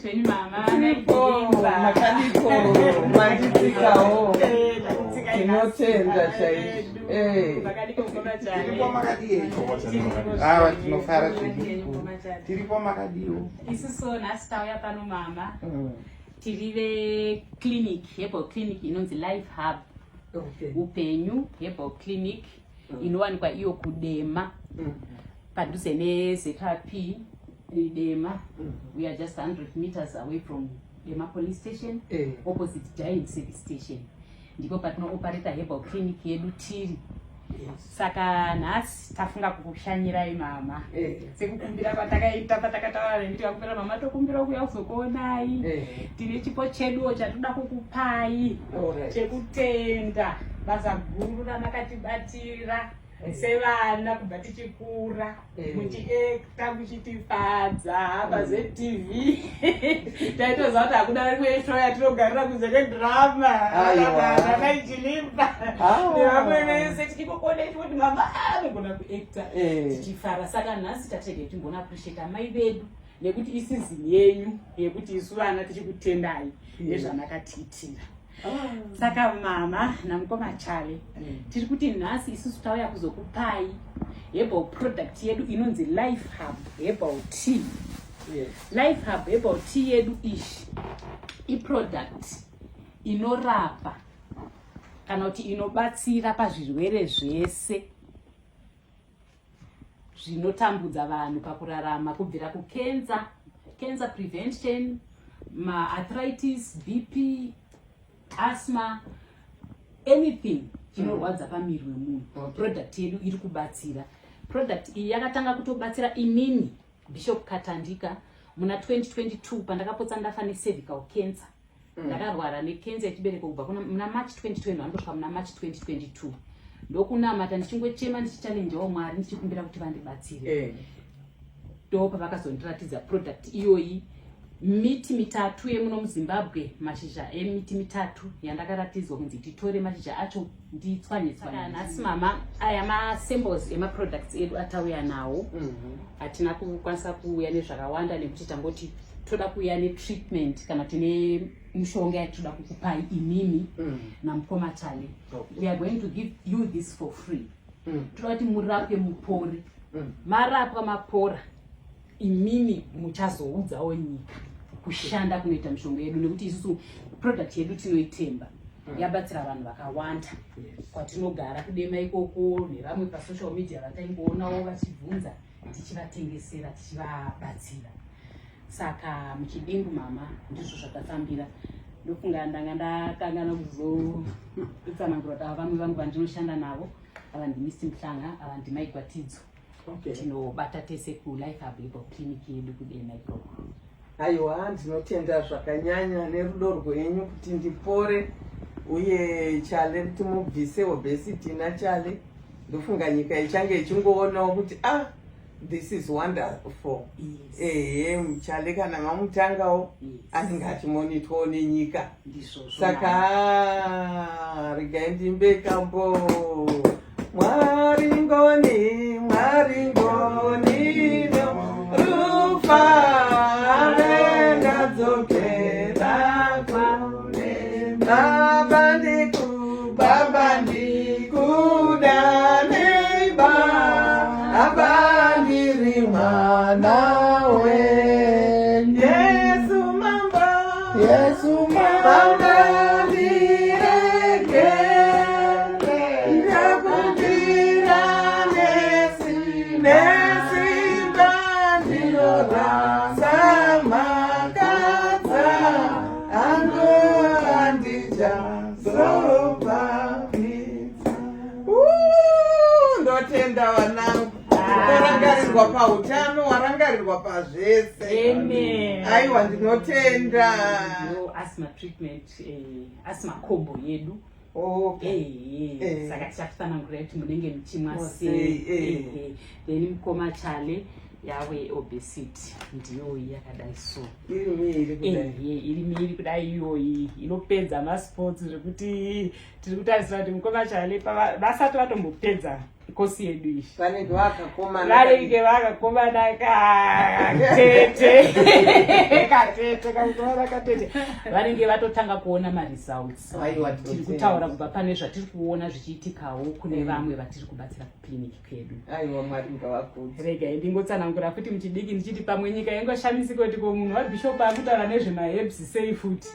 Zvenyu mama. Tiripo, makadiko, manditsikawo. Tinotenda chaizvo. Tiripo makadii? Awa tinofara zvedu. Tiripo makadiwo. Isusu nhasi tauya pano mama. Tiri veclinic, herbal clinic inonzi Life Hub. Upenyu Herbal Clinic inowanikwa iyo kuDema. Padhuze neZRP Dema. We are just 100 meters away from Dema police station, opposite Giant service station. Ndipo patinooperata herbal clinic yedu tiri. Saka nhasi tafunga kukushanyirai mama. Sekukumbira kwatakaita patakataura nemi, tikakumbira mama, tokumbira kuuya kuzokuonai. Tine chipo cheduwo chatoda kukupai chekutenda basa guru ramakatibatira sevana kubva tichikura, muchiacta, muchitifadza paZTV. Taitoziva kuti hakuna rimwe show yatinogarira kunze kwedrama ranaichilimba nevamwe vese, tichikokonei kuti mama anogona kuacta, tichifara. Saka nhasi tatege timbona appreciate amai vedu nekuti iseason yenyu yekuti isu vana tichikutendai nezvamakatiitira. Saka mama namukoma Chale, tiri kuti nhasi isusu tauya kuzokupai herbal product yedu inonzi Life Hub Herbal Tea. Life Hub Herbal Tea yedu ishi iproduct inorapa kana kuti inobatsira pazvirwere zvese zvinotambudza vanhu pakurarama, kubvira kucancer, cancer prevention, maarthritis, BP, asthma, anything chinorwadza pamiri wemunhu. Product yedu iri kubatsira. Product iyi yakatanga kutobatsira inini, Bishop Katandika, muna 2022 pandakapotsa ndafa necervical cancer. Ndakarwara necancer yechibereko kubva muna March 2021 ndosvika muna March 2022, ndokunamata ndichingochema, ndichichallenjawo Mwari, ndichikumbira kuti vandibatsire. Ndo pavakazondiratidza product iyoyi, miti mitatu yemuno muZimbabwe, mashizha emiti mitatu yandakaratidzwa kunzi titore mashizha acho nditswanye tswanye. Nhasi mama, aya masamples emaproducts edu atauya nawo. Hatina kukwanisa kuuya nezvakawanda nekuti tangoti toda kuuya netreatment kana tine mushonga yatinoda kukupai imimi namukoma Chale. We are going to give you this for free. Toda kuti murapwe mupore. Marapwa mapora, imimi muchazoudzawo nyika kushanda kunoita mishonga yedu, nekuti isusu product yedu tinoitemba. Yabatsira vanhu vakawanda kwatinogara kuDema ikoko, nevamwe pasocial media vataingoonawo vachibvunza, tichivatengesera, tichivabatsira. Saka muchidimbu mama, ndizvo zvatafambira. Ndofunga ndanga ndakangana kuzotsanangura kuti ava vamwe vangu vandinoshanda navo, ava ndiMr Muhlanga, ava ndiMaigwatidzo. Tinobata tese kuLife Hub Herbal Clinic yedu kuDema ikoko. Aiwa, ndinotenda zvakanyanya nerudo rwenyu kuti ndipore, uye Chale kuti mubvise obesity naChale. Ndofunga nyika ichange ichingoonawo kuti, ah, this is wonderful. Ehe, Chale kana mamutangawo, anenge achimonitwawo nenyika. Ndizvozvo. Saka regai ndimbe kambo. Mwari ngoni, Mwari ngoni, rufare, ndadzokera kune Baba, ndiku Baba, ndikuda nei, Baba, ndiri mwana wenyu. Yesu Mambo, Yesu Mambo, ndirege ndakumbira nesimba ndinorasa makadza angu andichazopapidza. Ndotenda vanangu. Warangarirwa pautano, warangarirwa pazvese. Amen. Aiwa, ndinotenda. No asthma treatment, asthma combo yedu. Saka tichakutsanangurira kuti munenge muchimwa Sei, sei. Then mukoma Chale, yave obesity ndiyoyi yakadai so. Iri miiri kudai. Ehe, iri miiri kudai iyoyi inopedza masports, zvekuti tiri kutarisira kuti mukoma Chale vasati vatombopedza. Kosi yedu iyi Vanenge vakakomana. Vanenge vakakomana katete katete kakomana katete, vanenge vatotanga kuona maresults. Aiwa, Tiri kutaura kubva pane zvatiri kuona zvichiitikawo kune vamwe vatiri kubatsira kuclinic kwedu. Aiwa, Mwari ngavakudze. Regai ndingotsanangura futi muchidiki, ndichiti pamwe nyika ingoshamisika kuti ko munhu wabishop akutaura nezvemaherbs sei futi.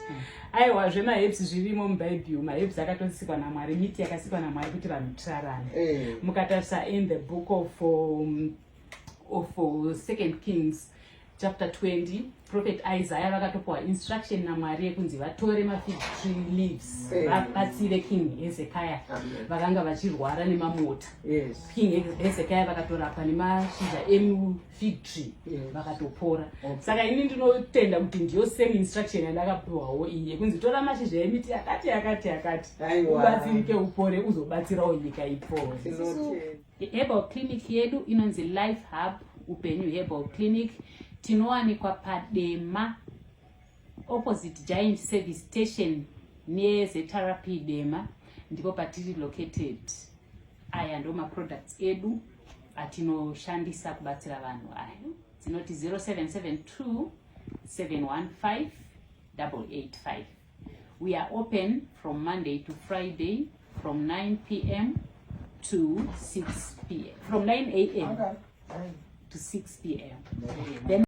Aiwa, zvemaherbs zvirimo mubhaibheri. Maherbs akatosikwa naMwari, miti yakasikwa naMwari kuti vanhu tirarame. Mukatarisa in the book of Second Kings chapter 20, Prophet Isaiah vakatopiwa instruction naMwari yekunzi vatore mafig tree leaves vabatsire King Hezekiah vakanga vachirwara nemamota. King Hezekiah vakatorapwa nemashizha emufig tree, vakatopora. Saka ini ndinotenda kuti ndiyo same instruction yandakapiwawo iyi yekunzi tora mashizha emiti yakati yakati yakati, ubatsirike, upore, uzobatsirawo nyika ipore. Tinotenda. Herbal clinic yedu inonzi Life Hub Upenyu Herbal Clinic. Tinowanikwa paDema, opposite Giant Service Station neZRP Dema, ndipo patiri located. Aya ndo maproducts edu atinoshandisa kubatsira vanhu. Aya dzinoti 0772 715 885. We are open from Monday to Friday from 9 p.m. to 6 p.m., from 9 a.m. to 6 p.m. Then